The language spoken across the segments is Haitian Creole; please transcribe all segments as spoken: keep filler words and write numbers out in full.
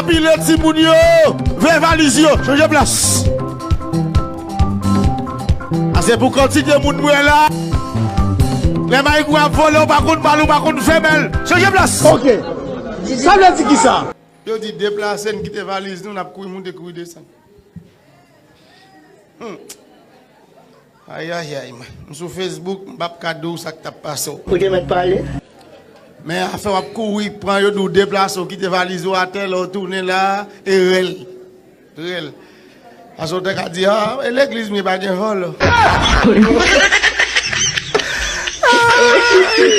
Pile timoun yo, veye valiz yo, chanje plas. Ase pou kantite moun m wè la. Lè Mayigou ap vole, ou pa konn pale, ou pa konn fèmen l. Chanje plas. Ok. Sa vle di kisa? Yo di deplase n, kite valiz nou, n ap kouri moute, kouri desann. Hmm. Ayayay, mwen. M sou Facebook, m p ap ka di w sa k t ap pase w. Ou te mèt pale. Men afè w ap kouri, pran yo di w deplase w, kite valiz ou atè, lè w tounen la, e rèl. Rèl. Paske w te ka di, ah, e legliz m ye, pa gen vòlò.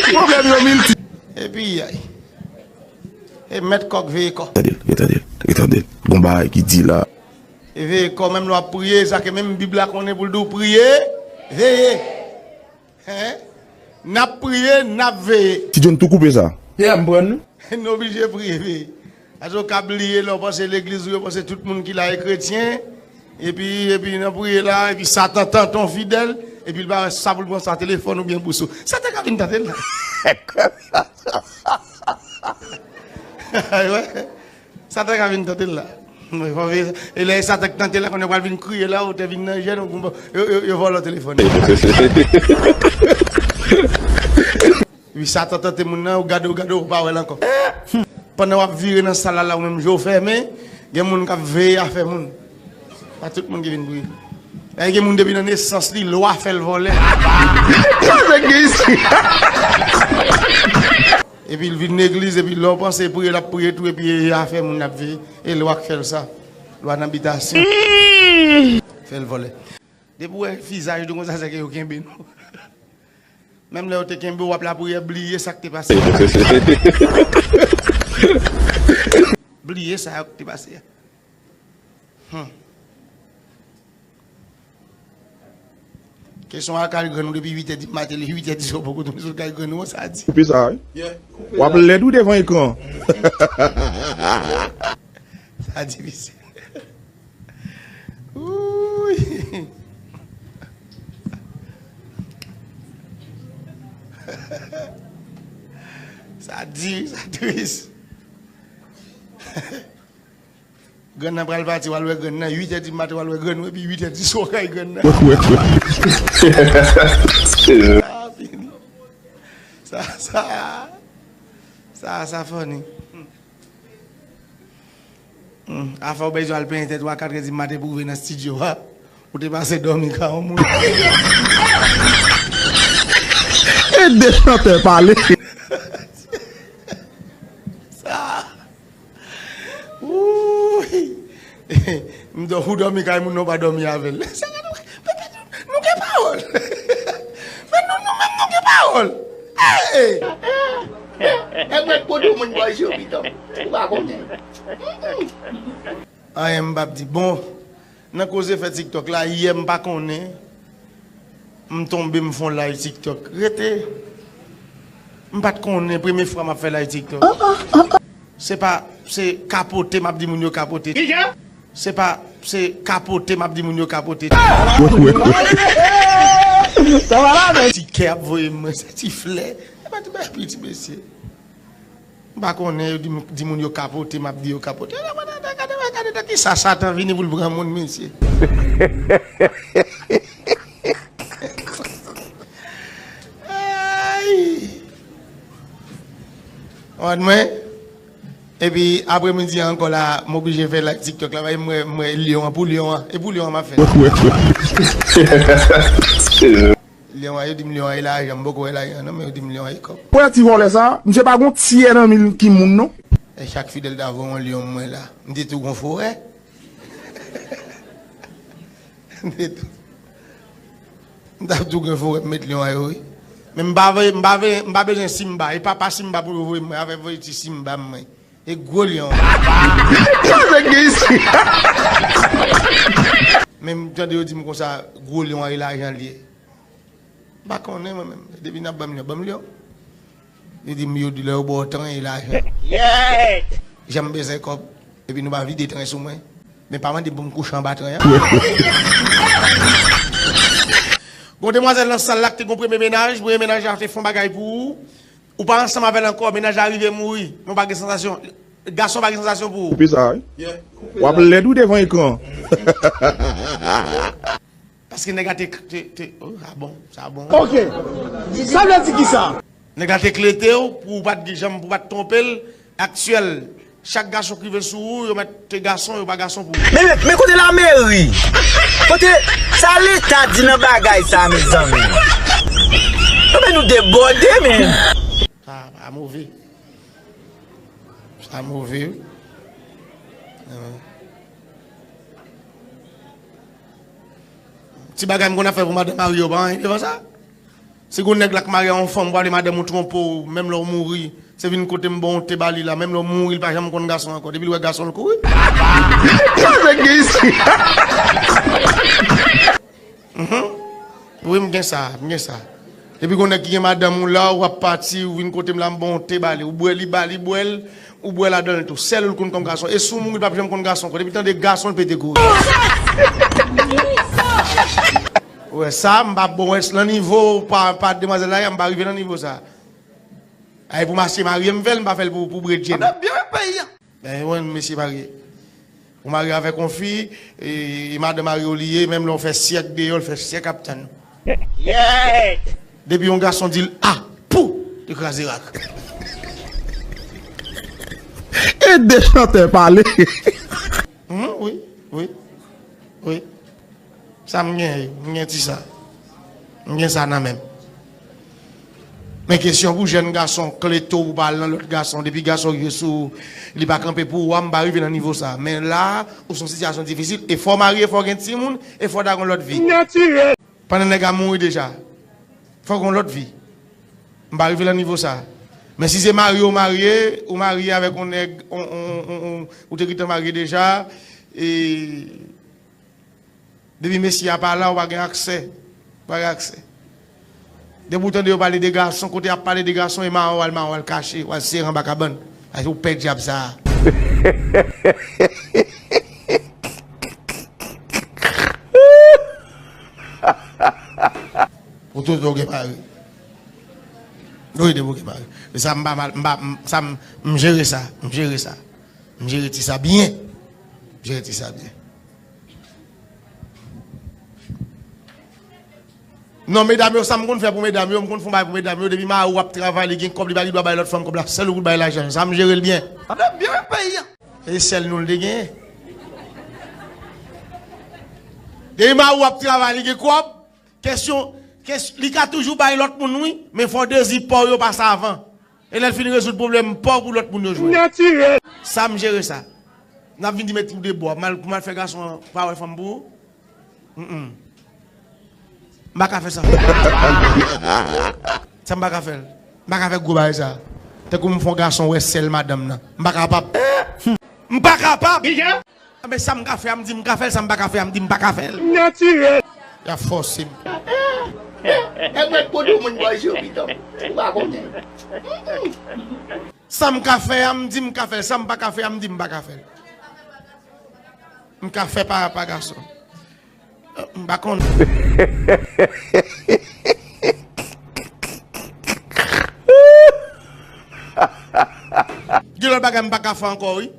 Pwoblèm yo milti. Epi, ay. E mèt kòk veye kò. Tande l, tande l, tande l. Gon bagay ki di la. E veye kò, menm lè w ap priye, sa ke menm Bib la konnen pou l di w priye, veye. Hein? N ap priye, n ap veye. Ti John tou koupe sa. Yeah, m pran nou. Nou oblije priye, veye. Paske w ka bliye lè w panse legliz ou, yo panse tout moun ki la e kretyen. Epi, epi nan priye la, epi Satan tante w fidèl, epi l pa wè sa pou l pran sa telefòn oubyen bous ou. Satan ka vin tante l la. Wè. Satan ka vin tante l la. Mwen, fò veye sa. E lè Satan k tante l la, konnen pral vin kriye la, ou te vin nan jèn, ou, yo, yo, yo vòlò telefòn. Epi Satan tante moun nan, ou gade, ou gade, ou pa wè l ankò. Pandan w ap vire nan sal la, la, ou menm je w fèmen, gen moun k ap veye afè moun. Pa tout moun ki vin priye. E gen moun depi nan nesans li, lwa fè l vòlè. Sa nèg gen isi. Epi l vin legliz, epi lè w panse priye, l ap priye tou, epi e afè moun l ap veye. E lwa k fè l sa. Lwa nan bitasyon. Fè l vòlè. Depi w wè vizaj nou konsa, se ke yo kenbe nou. Menm lè yo te kenbe w ap lapriyè, bliye sa k te pase. Bliye sa k te pase. Hmm. Kesyon a kay grann ou depi uit è di maten, li uit è di swa poko tounen sot kay grann ou, sa di. Koupe sa, wi. Yeah, koupe sa. W ap lèd wi devan ekran. Sa difisil. Wouy. Sa di, sa tris. Grann nan pral pati, w al wè grann nan. Uit è di maten, w al wè grann ou, epi uit è di swa w kay grann nan. Wè, wè, wè. Ah, fini. Sa, sa, sa, sa funny. Hmm. Afè w bezwen al penyen tèt ou a kat è di maten pou w rive nan estidyo a. Ou te pase dòmi ka yon moun. E de chantè pale. Sa. Wouy. M dò, ou dòmi kay moun, non, pa dòmi avè l. Sa gade, nou gen pawòl. Men nou, nou menm, nou gen pawòl. Hey! Nèg mèt pote moun bòy yo, piton. Ou pa konnen. Anyen m p ap di. Bon, nan koze fè TikTok la, yè m pa konnen, m tonbe, m fè yon live TikTok. Rete, m pa t konnen, premye fwa m ap fè live TikTok. Se pa, se kapote m ap di moun yo kapote. Kijan? Se pa, se kapote m ap di moun yo kapote. Wè, wè, wè. Ti kè ap voye mwen, se ti flè. E pa ti bagay piti, mesye. M pa konnen, yo di, di moun yo kapote, m ap di yo kapote. Gade, gade, gade, gade, gade, gade kisa Satan vini pou l pran moun, mesye. Ay! Wad mwen? Epi apremidi an ankò la, m oblije fè live TikTok la, paske m wè, m wè lyon an, pou lyon an, e pou lyon an m ap fè. Lyon an, yo di m lyon an e lajan, m poko wè lajan non, men yo di m lyon an e kòb. Wè ti vòlè sa, misye pa gon tyè nan mil ki moun non. E chak fidèl ta voye yon lyon mwen la, m te tou gon forè. M te tou. M t ap tou gen forè m met lyon an yo wi. Men m pa vle, m pa vle, m pa bezwen Simba. E papa Simba pou yo voye mwen avè voye ti Simba mwen. E gwo lyon. Sa nèg gen isi. Men m tande yo di m konsa, gwo lyon an e lajan l ye. M pa konnen mwen menm. Depi n ap ban m lyon, ban m lyon. Yo di m, yo di lè yo ba w tren e lajan. Jan m bezwen kòb. Epi nou pa vide tren sou mwen. Men pa mande pou m kouche anba tren an. Gon demwazèl nan sal la ki te gon premye mennaj, premye mennaj la te fè yon bagay pou ou. Ou pa ansanm avè l ankò, mennaj la rive mouri, men w pa gen sansasyon. Gason pa gen sansasyon pou ou. Koupe sa, wi. Yeah. W ap lèd wi devan ekran. Paske nèg la te, te, te, oh, sa bon, sa bon. Ok. Sa vle di ki sa? Nèg la te klete w pou w pa t janm, pou w pa t twonpe l. Aktyèl, chak gason ki rive sou ou, yo mèt te gason, yo pa gason pou ou. Men, men, men kote lameri? Kote, sa leta di nan bagay sa, mezanmi? Non, men nou debòde, men. Sa, sa move. Sa move, wi. Ti bagay m konn ap fè pou madanm marye yo, pa anyen devan sa. Si gon nèg la k marye a yon fanm, ou pale madanm ou twonpe w, menm lè w mouri, se vin kote m ba w te ba li la, menm lè w mouri, li pa janm konn gason ankò. Depi l wè gason, l kouri. Sa nèg gen isi? Mhm. Wi, m gen sa, m gen sa. Depi gon nèg ki gen madanm ou la, w ap pati, ou vin kote m la, m ba w te ba li. Ou bwè, li ba, li bwè l, ou bwè ladan l tou. Sèl ou l konn kòm gason. E si w mouri, l p ap janm konn gason ankò. Depi tande gason, l pete kouri. Ou wè sa, m pa bon, wè, nan nivo pa, pa demwazèl la, m pa rive nan nivo sa. Ay, pou masye marye, m fè l, m pa fè l pou, pou bredjenn. Ap byen peyi a. Ben, mwen, mesye marye. Ou marye avèk yon fi, e, e madan marye w li ye, menm lè w fè syèk deyò, l fè syèk ap tann ou. Yeah! Depi yon gason di l, a, pou! Li kraze rak. E de chantè pale. Mhm, wi, wi, wi. Sa m gen, m gen ti sa. M gen sa nan men m. Men kesyon pou jèn gason, klete w pou pa al nan lòt gason, depi gason rive sou ou, li pa kanpe pou ou a, m pa rive nan nivo sa. Men la, ou se yon sitiyasyon difisil, e fò w marye, fò w gen timoun, e fò w ta gon lòt vi. Natirèl. Pandan nèg la mouri deja, fò w gon lòt vi. M pa rive nan nivo sa. Men si se marye w marye, ou marye avèk yon nèg, on, on, on, on, ou te gentan marye deja, e Depi mesye a pa la, ou pa gen aksè. Ou pa gen aksè. Depi ou tande yo pale de gason, kote y ap pale de gason, e mawa w al, mawa w al kache, w al sere anba kabann. Paske ou pè dyab sa a. Pou tout ou gen mari. Wi, depi ou gen mari. E sa, m pa mal, m pa, m, sa, m, m jere sa, m jere sa. M jere ti sa byen. M jere ti sa byen. Non, medam yo, sa m konn fè pou medam yo, m konn fè yon bagay pou medam yo, depi mari w ap travay, li gen kòb, li pa gen dwa bay lòt fanm kòb la, sèl ou pou l bay lajan. Sa m jere l byen. Sa t ap byen peyi a. E sèl nou l te genyen. Depi mari w ap travay, li gen kòb, kesyon, kes-, li ka toujou bay lòt moun, wi, men fò dezi pa w yo pase avan. E lè l fin rezoud pwoblèm pa w pou lòt moun yo jwenn. Natirèl. Sa m jere sa. N ap vin di met ou de bò. Mal, pou mal fè gason an pa wè fanm pou ou. Mm, mm. M pa ka fè sa. Sa m pa ka fè l. M pa ka fè gwo bagay sa. Tankou m fè yon gason wè sèl madanm nan. M pa kapab. M pa kapab. Anben, sa m ka fè a, m di m ka fè l, sa m pa ka fè a, m di m pa ka fè l. Natirèl. Y ap fòse m. E mwen kote moun bò je pitan. Ou pa konnen. Sa m ka fè a, m di m ka fè l, sa m pa ka fè a, m di m pa ka fè l. M ka fè pa, pa gason. M pa konn. Gen lòt bagay m pa ka fè ankò, wi.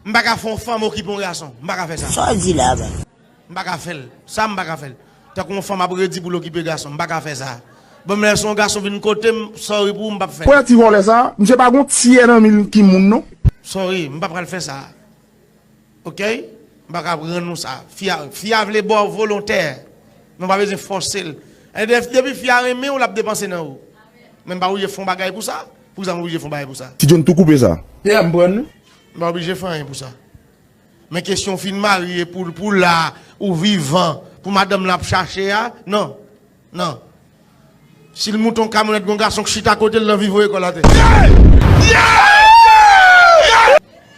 M pa ka fè yon fanm okipe yon gason. M pa ka fè sa. Sa w di la, ba? M pa ka fè l. Sa m pa ka fè l. Tankou yon fanm ap redi pou l okipe gason. M pa ka fè sa. Bon, men si yon gason vin kote m, sorry pou ou, m p ap fè l. Prè ti vòlè sa, misye pa gon tyè nan mil ki moun, non. Sorry, m pa pral fè sa. Oke? M pa ka rann ou sa. Fi a, fi a vle ba w volontè. Men w pa bezwen fòse l. E de-, depi fi a renmen w, l ap depanse nan ou. Men m pa oblije fè yon bagay pou sa. Poukisa m oblije fè yon bagay pou sa? Ti John tou koupe sa. Yeah, m pran nou. M pa oblije fè anyen pou sa. Men kesyon w fin marye pou, pou la, ou vivan, pou madanm lan ap chache a, non. Non. Si l moute yon kamyonèt, gon gason k chita kote l nan viv ou ekòl atè.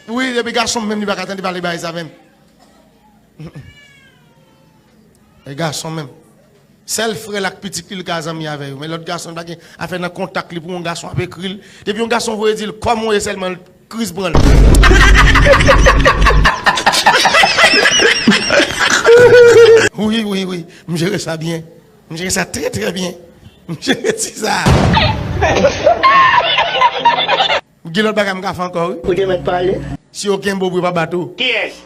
Wi, depi gason menm li pa ka tande pale bagay sa menm. E gason menm. Sèl frè l ak pitit li l ka zanmi avè yo. Men lòt gason l pa gen afè nan kontak li pou yon gason ap ekri l. Depi yon gason voye di l kòman w ye sèlman l kriz pran l. Wi, wi, wi. M jere sa byen. M jere sa trè, trè byen. M jere ti sa. Gen lòt bagay m ka fè ankò, wi. Ou te mèt pale. Si yo kenbe w, pou yo pa bat ou. Kiyès?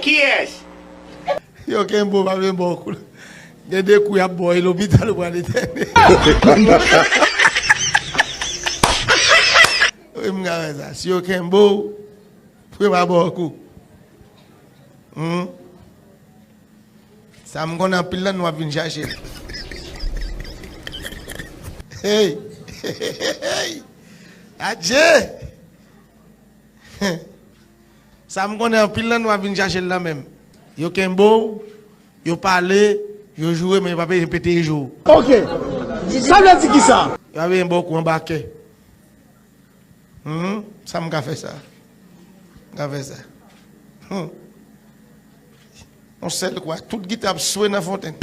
Kiyès? Si yo kenbe w, pa vle ba w kou. Gen de kou y ap ba w, e lopital ou pral entène. Wi, m ka fè sa. Si yo kenbe w, pou yo pa ba w kou. Hmm? Sa m konnen anpil nan nou ap vin chache l. Hey! Hey! Adje! Sa m konnen anpil nan nou ap vin chache l nan menm. Yo kenbe w, yo pale, yo joure, men yo pa pe-, pete jou. Ok. Sa vle di kisa? Yo pa bezwen ba w kou anba kè. Hmm, sa m ka fè sa. M ka fè sa. Hmm. Yon sèl kwa, tout gita ap swe nan fontenn.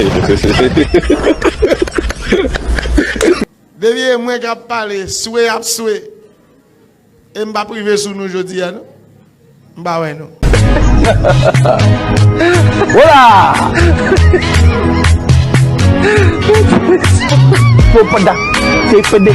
Depi e mwen k ap pale, swe ap swe. E m p ap rive sou nou jodi a, non. M pa wè nou. Hola! Fo panda, se pede.